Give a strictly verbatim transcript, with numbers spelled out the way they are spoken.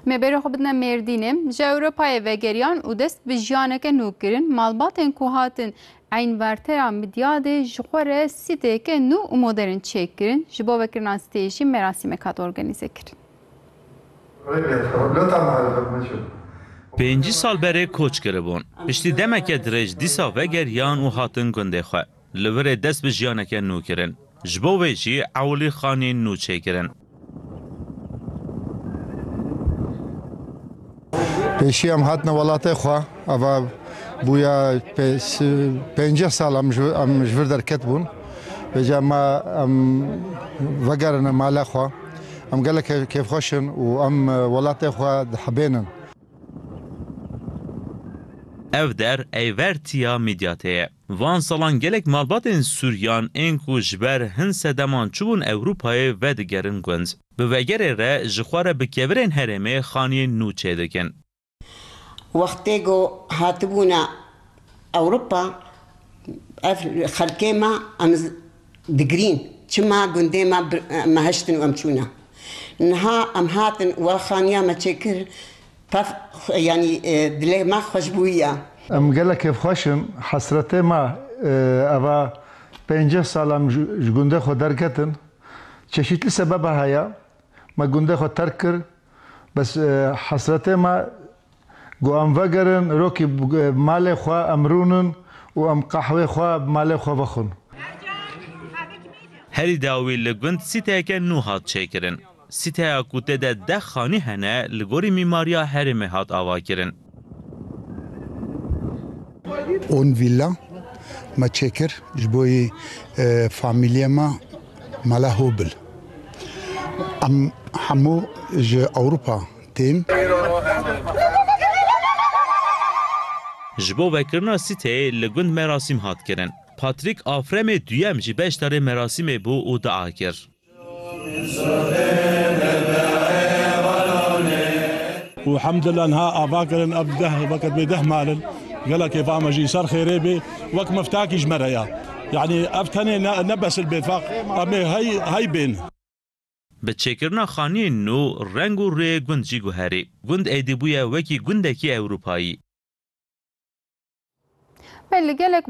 Me berê xwe bidine Mêrdînê. Ji Ewropayê vegeriyan û dest bi jiyaneke nû kirin. Malbatên ku hatin Eynverteya Midyadê ji xwe re sîteke nû û modern çêkirin. Ji bo vekirina sîteyê jî merasîmek hat organîze kirin. Pêncî sal berê koç kiribûn. Piştî demeke dirêj dîsa vegeriyan û hatin gundê xwe. Li virê dest bi jiyaneke nû kirin. Ji bo vê jî ewilî xaniyên nû çêkirin. Pêşî em hatine welatê xwe. Eva bûya pê-, si-, pêncî sal em ji, em ji vir derket bûn. Vêca me em vegerine mala xwe. Em gelek kê-, kêfxweş in û em, e, welatê xwe dihebênin. Ev der Eyvertiya Midyatê ye. Van salan gelek malbatên Sûriyan ên ku ji ber hin sedeman çûbûn Ewropayê vedigerin gund. Bi vegerê re ji xwe re bi kevirên herêmê xaniyên nû çêdikin. Wextê ku hatibûne Ewropa, ev xelkê me em z-, digirîn. Çima gundê me bir-, me hiştin û em çûne. Niha em hatin we xaniya me çêkir, pef, yanî, e, dilê me xweş bûye. Em gelek kêfxweş in. Hesretê me, e, eva pêncî sal em ji, ji gundê xwe derketin. Çeşîtli sebeba heye. Me gundê xwe terk kir. Bes, e, hesretê me ku em vegerin, rokî, e, malê xwe em rûnin û em qehwê xwe bi malê xwe vexwin. Herî dawî li gund sîteyeke nû hat çêkirin. Sîteya ku tê de deh xanî hene, li gorî mîmariya herêmê hat avakirin. On vîlla me çêkir ji bo yî, e, famîliyê me mala Hobil. Em hemû ji Ewropa tên. Ji bo vekirina sîteyê li gund merasîm hat kirin. Patrick Afremê duyem jî beşdarê merasîmê bû û dua kir. û hemdillah niha ava kirin, ev deh, weke dibê deh mal in. Gelek kêfa me jî ser xêrê bê, wek miftakî ji me re ya. Yanî ev tenê ne, ne bes li bêfaq, em ê hey, hey bên. Bi çêkirina xaniyên nû reng û rêyê gund jî guherî. Gund êdî bûye wekî gundekî Ewropayî. Belê gelek